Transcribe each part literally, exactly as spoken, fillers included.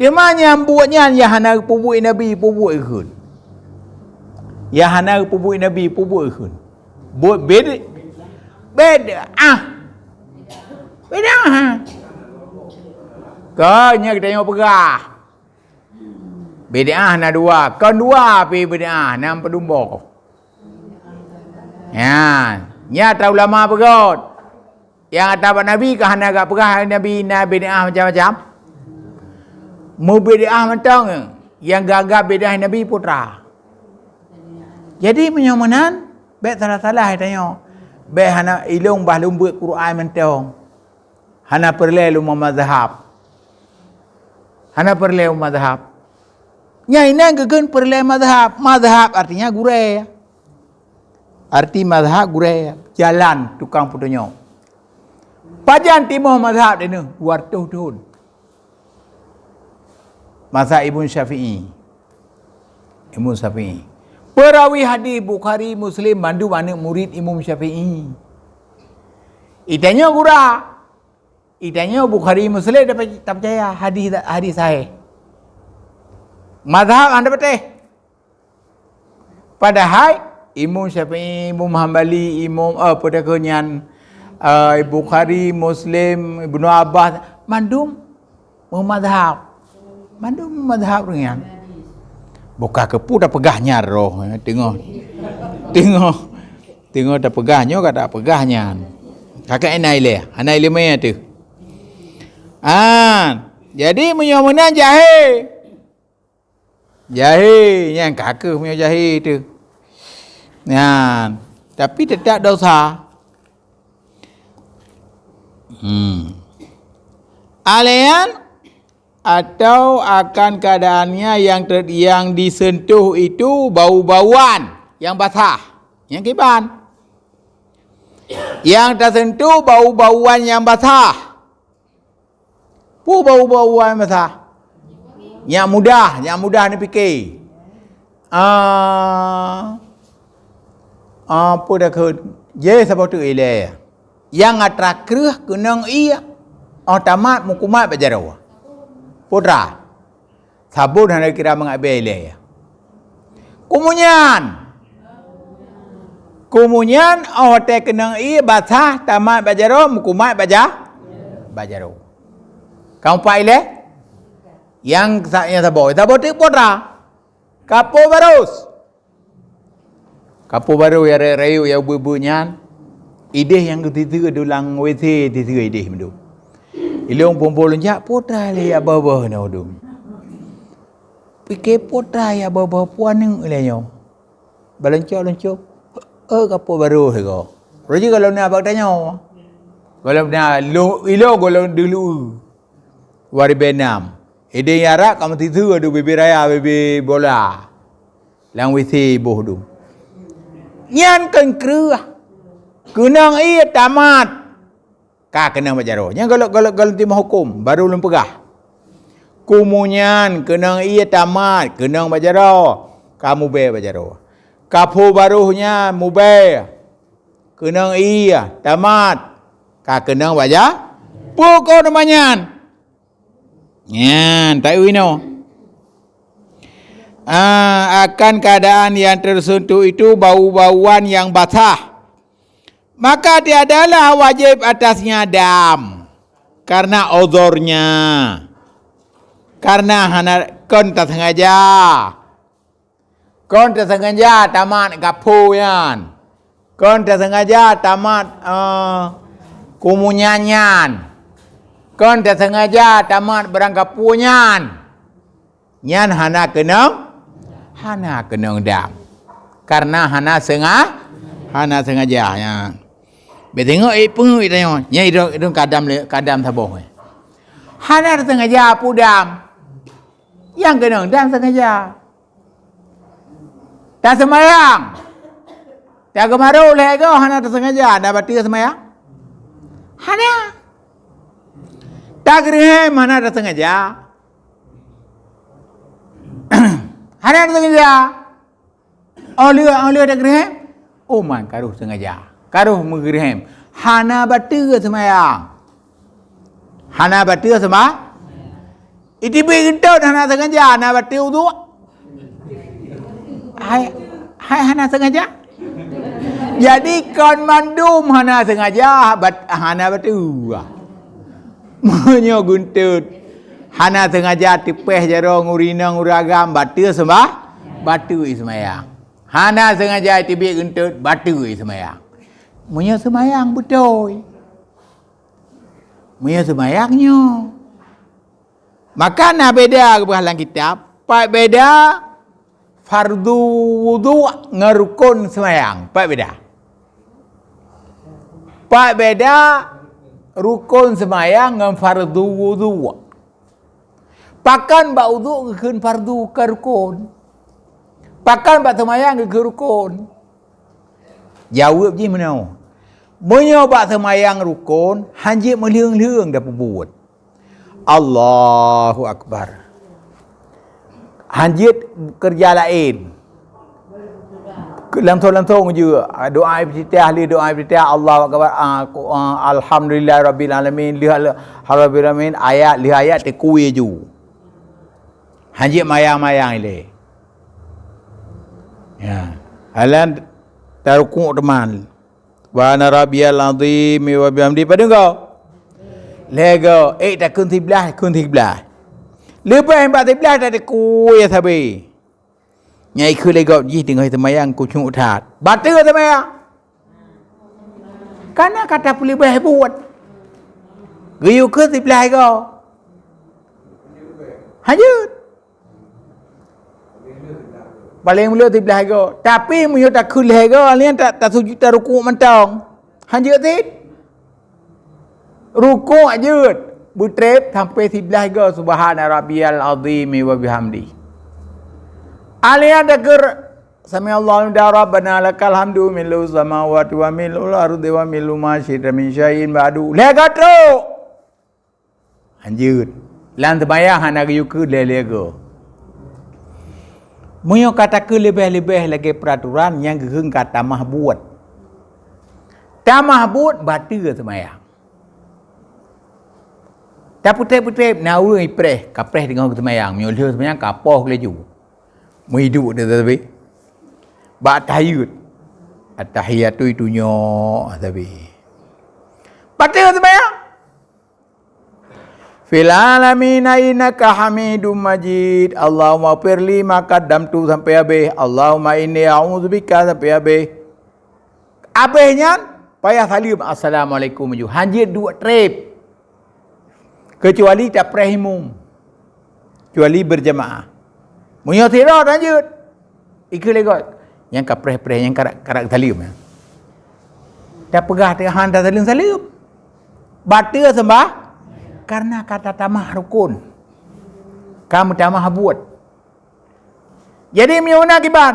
Teuma nyang buet nyan nyang hana geupeubuet Nabi, peubuet kheun. Nyang hana geupeubuet Nabi, peubuet kheun. Buet bid-, bid'ah. Bid'ah. Kon nyang geutanyoe peugah. Bid'ah na dua. Kon dua pih bid'ah, na peudumbo. Nyan, nyan atra ulama peugah. Nyang atra bak Nabi ka hana gak peugah Nabi na bid'ah macam-macam. Meubid'ah mantong nyang gagah bid'ah Nabi putra. Jadi meunyoe meunan, bèk salah-salah tanyoe. Bèk hana ilong bah lôn beuet Quran mantong. Hana peureulèe lôn meumazhab. Hana peureulèe meumazhab. Nyang inan geukheun peureulèe mazhab. Mazhab artinya gurèe. Arti mazhab gurèe, jalan tukang peutunyok. Pajan timoh mazhab dinoe dua ratus thon. Mazhab Imam Syafi'i. Imam Syafi'i. Perawi hadis Bukhari, Muslim, mandum aneuk murid Imam Syafi'i. Itanyoe gura. Itanyoe Bukhari, Muslim tapeucaya hadis, hadis sahih. Mazhab hana patéh. Padahai Imam Syafi'i, Imam Hambali, Imam, eh, peue takheun nyan, eh, Bukhari, Muslim, Ibnu Abbas, mandum meumazhab. Mandum meumazhab ureueng nyan. Buka keupeue tapeugah nyan roh, eh, teungoh, teungoh, teungoh tapeugah nyoe ka tapeugah nyan. Kakak hana ilée, hana ileumé teuh. Ah, jadi meunyoe meunan jahé. Jahé, nyan ka kheueh meunyoe jahé teuh. Nyan, tapi teutap dosa. Hmm. Alayan atau akan keadaannya yang ter-, yang disentuh itu bau-bauan yang basah, nyang kiban. Yang tersentuh bau-bauan yang basah. Peue bau-bauan basah? Nyang mudah, nyang mudah neupiké. Ah, ah, peue takheun? Jih saboh teuk ilée. Nyang atra kreueh keunong ié, óh tamat meukumat bak jaroe. Putra. Sabon hana kira mangat bée ilée. Kumunyan. Kumunyan óh watée keunong ié basah tamat bak jaroe, meukumat bak ja-, bak jaroe. Ka mupat ilée? Nyang sa-, nyang saboh, saboh teuk putra. Kapô barôh. Kapô barôh nyang rayeuk-rayeuk nyang ubit-ubit nyan, idéh nyang geutiteue dulang W C titeue idéh meudum. Ilong pumpôh lôn jak putra lé ya boh-boh na udum. Piké putra ya boh-boh puaneuk lé nyoe. Baleuncok-leuncok, eh, kapô barôh lé goe. Roh jih kalau na bak tanyoe. Kalau na lo-, ilong gohlom deulu. Wari benam. Idéh nyang rab ka meutiteue adu bibé raya, bibé bola. Lam W C boh dum. Nyan kheun kreueh. Keunong ié tamat. Ka keunong bak jaroe. Nyan golom, golom, golom timoh huköm, barô lôn peugah. Kumunyan keunong ié tamat, keunong bak jaroe. Ka mubée bak jaroe. Kapô barôh nyan mubée. Keunong ié tamat. Ka keunong bak ja-, peue kon teuma nyan? Nyan, taeu inoe. Ah, akan keadaan yang tersentuh itu bau-bauan yang basah, maka tiadalah wajib atasnya dam karena uzurnya. Karena hana, kon tasengaja. Kon tasengaja tamat kapô nyan. Kon tasengaja tamat, eh, kumunyan nyan. Kon tasengaja tamat barang kapô nyan. Nyan hana keunong, hana keunong dam. Karena hana senga-, hana sengaja nyan. Beuteungoh, eh, peue tanyoe. Nyan idong, idong kadam le, kadam saboh, eh. Hana sengaja pudam. Nyang keunong dam sengaja. Taseumayang. Tageumarô lhée goe hana tasengaja, na bateue seumayang? Hana. Tageureuhem hana tasengaja. Hana tasengaja. Óh lheueh, óh lheueh tageureuhem, oh man, karoh sengaja. Karoh meugeureuhem. Hana bateue seumayang. Hana bateue seuma-, Iteubiet geuntot hana sengaja, hana bateue uduk. Hai, hai hana sengaja. Jadi kon mandum hana sengaja, bat-, hana bateue. Meunyoe geuntot hana sengaja teupeh jaroe ngon ureueng inong ureueng agam, bateue seumbah-, bateue seumayang. Hana sengaja iteubiet geuntot, bateue seumayang. Meunyoe seumayang beutôi. Meunyoe seumayang nyoe. Maka na beda geupeugah lam kitab, pat beda fardu wudhu ngon rukon seumayang. Pat beda. Pat beda rukon seumayang ngon fardu wudhu. Pakon bak udhu geukheun fardu ka rukon? Pakon bak seumayang geukheun rukon? Jaweueb jih meunoe. Meunyoe bak seumayang rukon, hanjeuet meulheueng-lheueng tapeubuet. Allahu Akbar. Hanjeuet keureuja laén. Langsong-langsong jeuet. Doa iftitah lé doa iftitah, Allahu Akbar. Ah, ku-, ah, Alhamdulillah Rabbil Alamin. Lheueh al-, Rabbil Alamin, ayat, lheueh ayat teukui ju. Hanjeuet mayang-mayang ilée. Ya. Alan tarukuk teuma. Subhana rabbiyal azim wa bihamdi. Padum go? Lhée go. Eh, takheun siblaih, kheun siblaih. Leubeh bak siblaih tateukui sabe. Nyang ikheun lé gob jih teungoh seumayang khusyuk that. Bateue seumayang. Kana ka tapeuleubeh buet. Geuyue kheun siblaih go. Hanjeuet. Paleng meuleueh siblaih go. Tapi meunyoe takheun lhée go, nyan ta-, tasujud tarukuk mantong. Hanjeuet cit. Rukuk jeuet, beutreb sampoe siblaih go subhana rabbiyal azimi wa bihamdi. Alheuh takheun sami'allahu liman hamidah, rabbana lakal hamdu mil'u samawati wa mil'ul ardi wa mil'u ma syi'ta min syai'in ba'du. Lhée go trok. Hanjeuet. Lam seumayang hana geuyue kheun lhée-lhée go. Meunyoe ka takheun leubeh-leubeh lagée peuraturan nyang geukheun ka tamah buet. Tamah buet bateue seumayang. Tapeutreb-peutreb na ureuëng ipreh, kapreh teungoh geuseumayang. Meunyoe lheueh seumayang ka poh laju. Meuiduek dia sabe. Bak tahiyat. At-tahiyatu itu nyoe sabe. Bateue seumayang. Fil alamin innaka hamidum majid. Allahumma firli ma qaddamtu sampai habéh. Allahumma inni a'udzubika sampai habéh. Abéh nyan payah saleuem assalamualaikum ju. Hanjeuet duek treb. Keucuali tapreh imum. Kecuali berjamaah. Meunyoe sidroe hanjeuet. Ikeu lé gob. Nyang kapreh-preh nyang karak-karak saleuem. Tapeugah teuh han tasaleuem-saleuem. Bateue seumbah karena ka tatamah rukon. Ka meutamah buet. Jadi meunyoe na kiban,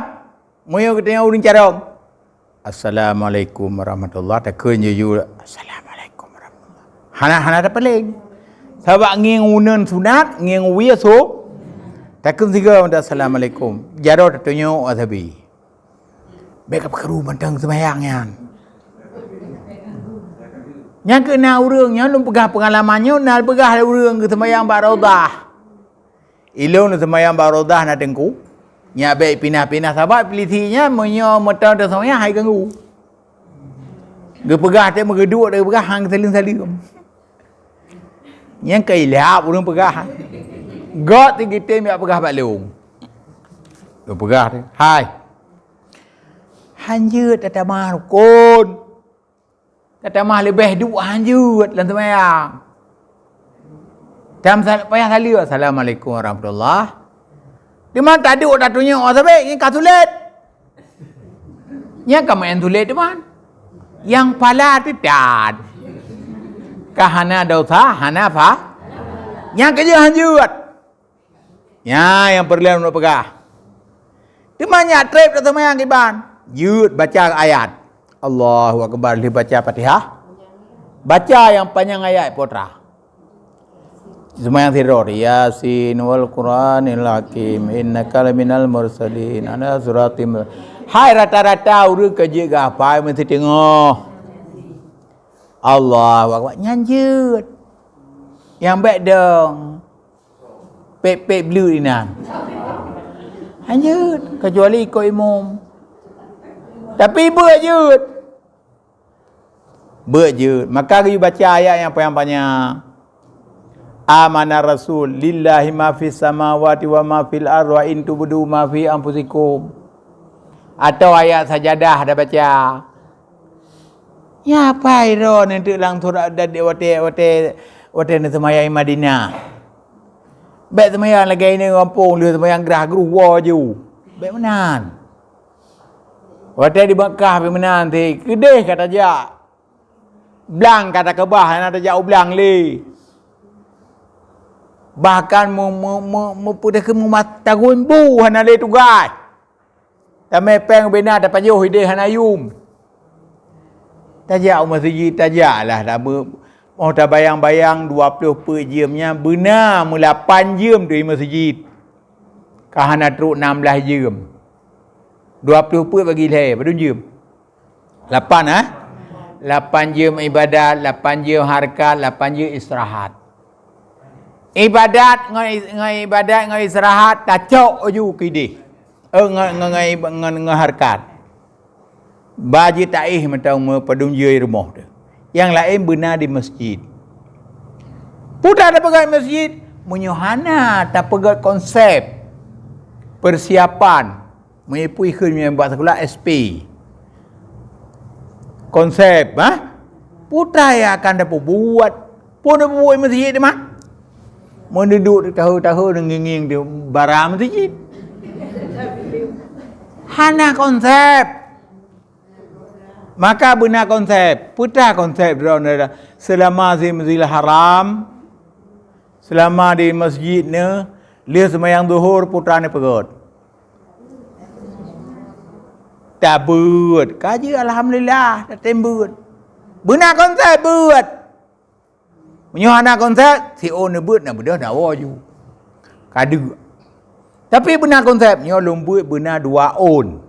meunyoe geutanyoe ureuëng carông, "Assalamualaikum warahmatullah," takheun jujur, "Assalamualaikum warahmatullah." Hana, hana tapaleng. Sabab ngieng uneuen sunat, ngieng wie so, takheun sigoe mantong assalamualaikum. Jaroe tatunyok sabe. Bék ka peukaru mantong seumayang nyan. Nyang keu na ureuëng nyoe lôn peugah peungalaman nyoe na peugah lé ureuëng geuseumayang bak Raudhah. Ilôn seumayang bak Raudhah na teungku. Nyak bék pinah-pinah sabab polisi nyan meunyoe meuteun teuseumayang hai ganggu. Geupeugah teuk meugeuduek geupeugah han saleuem-saleuem. Nyang ka ilhab ureuëng peugah. Gét teugitem jak peugah bak lôn. Geupeugah teuk, "Hai. Hanjeuet tatamah rukon. Tatamah leubeh duek hanjeuet lam seumayang." Tam sal-, payah saleuem, "Assalamualaikum warahmatullah." Teuma taduek tatunyok sabe nyan ka sulet. Nyang ka meu'en sulet teuma. Nyang pala teuh tan. Ka hana dosa, hana pha-, nyang keujeuet hanjeuet. Nyan nyang peureulée lôn peugah. Teuma nyak treb lam seumayang kiban. Jeuet baca ayat. Allahu Akbar, lheueh baca Fatihah. Baca nyang panyang ayat putra. Seumayang sidroe, "Yasin wal Qur'anil Hakim, innaka laminal mursalin, ala siratim mustaqim." Hai rata-rata ureuëng ka jeuet geuhafai meusiteungoh. Allahu Akbar. Nyan jeuet. Nyang bék dong. Pek-pek bleuet inan. Hanjeuet, kecuali ikot imum. Tapi beuet jeuet. Beuet jeuet. Maka geuyue baca ayat nyang panyang-panyang. Amana Rasul, "Lillahi ma fis samawati wa ma fil ardh, wa in tubdu ma fi anfusikum." Atau ayat sajadah dah baca. Nyan pai droeneuh teuk lam surat, watèe, watèe, watèe neuseumayang Madinah. Bèk seumayang lagèe inong gampông, lheueh seumayang grah gruh woe ju. Bèk meunan. Watèe di Makkah pih meunan, si keudeh ka tajak. Blang ka takeubah, hana tajak u blang lé. Bahkan mu-, mu-, mu-, mu-, peue takheun, meumat-, tagun bu hana lé tugaih. Tamè pèng bina tapajoh idéh hana yum. Tajak u meuseujid, tajaklah, tabeu-, 'oh tabayang-bayang dua ploh peuet jeuem nyan beuna meulapan jeuem teuh i meuseujid. Ka hana trok nam blaih jeuem. Dua ploh peuet bagi lhèe, padum jeuem? Lapan, ah? Lapan jeuem ibadat, lapan jeuem hareukat, lapan jeuem istirahat. Ibadat ngon is-, ngon ibadat ngon istirahat tacok laju keudeh. Eh, ngon, ngon, ngon, ngon, ngon hareukat. Ba jeuet taéh mantong meupadum jeuet i rumoh teuh. Nyang laén beuna di meuseujid. Peue tapeugah meuseujid, meunyoe hana tapeugah konsep persiapan. Meunyoe peue kheun nyang bak sikula S P. Konsep, ha? Peue nyang akan tapeubuet? Peue tapeubuet meuseujid teuma? Meuduek tahun-tahun ngieng-ngieng di bara meuseujid. Hana konsep. Maka beuna konsep. Peue konsep droeneuh? Seulama di Masjidil Haram, seulama di meuseujid nyoe, lheueh seumayang zuhur peue neupeugöt. Tabeuet. Ka jeuet, alhamdulillah, tatem beuet. Beuna konsep beuet. Meunyoe hana konsep, siôn neubeuet na beudôh na woe ju. Ka deuk. Tapi beuna konsep, nyoe lôn beuet beuna dua ôn.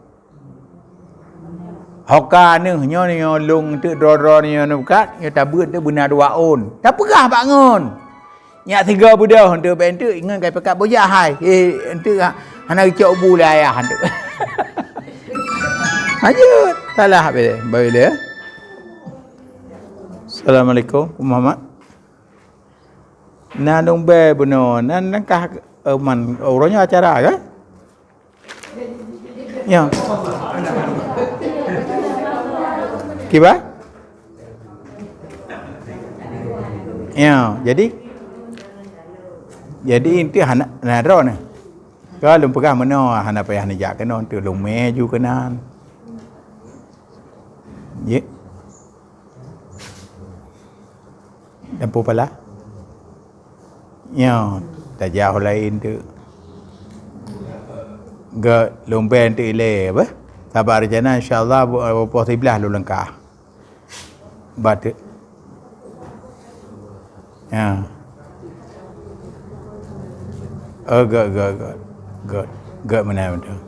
Hoka neuh nyoe, nyoe lôn teuk droe-droe nyoe neukat, nyoe tabeuet teuk beuna dua ôn. Tapeugah bak ngon. Nyak sigoe beudôh eunteuk, bèk eunteuk ingat kai peukat bujah hai. Eh, eunteuk ha-, hana geucok bu lé ayah eunteuk. Lanjut. Salah bèk, bèk lé. Assalamualaikum, Muhammad. Na dong bèe bunoe, nan langkah, eh, man, uroe nyoe acara kan? Ya. Kiban? Ya, jadi, jadi inti hana, na droeneuh. Ka lôn peugah meunoe, hana payah neujak keunoe, tu lôn mè ju keunan. Ye. Lampu pala. Nyoe, tajak u laén teuk. Gèt lôn bèe teuk ilèe, beuh. Saban rencana, insya Allah, bu-, bu poh siblaih lôn langkah. Bateuk. Ya. Oh, gèt, gèt, gèt. Gèt, gèt meunan beutôi.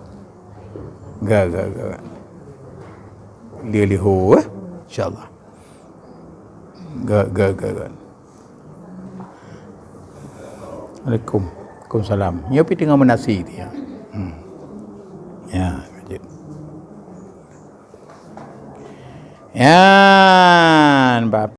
Gèt, gèt, gèt. Lheuh-lheuh, eh. Insya Allah. Gèt, gèt, gèt, gèt. Alaikum. Waalaikumsalam. Nyoe pi teungoh meunasi dia. Hmm. Ya, lanjut. Yan, bab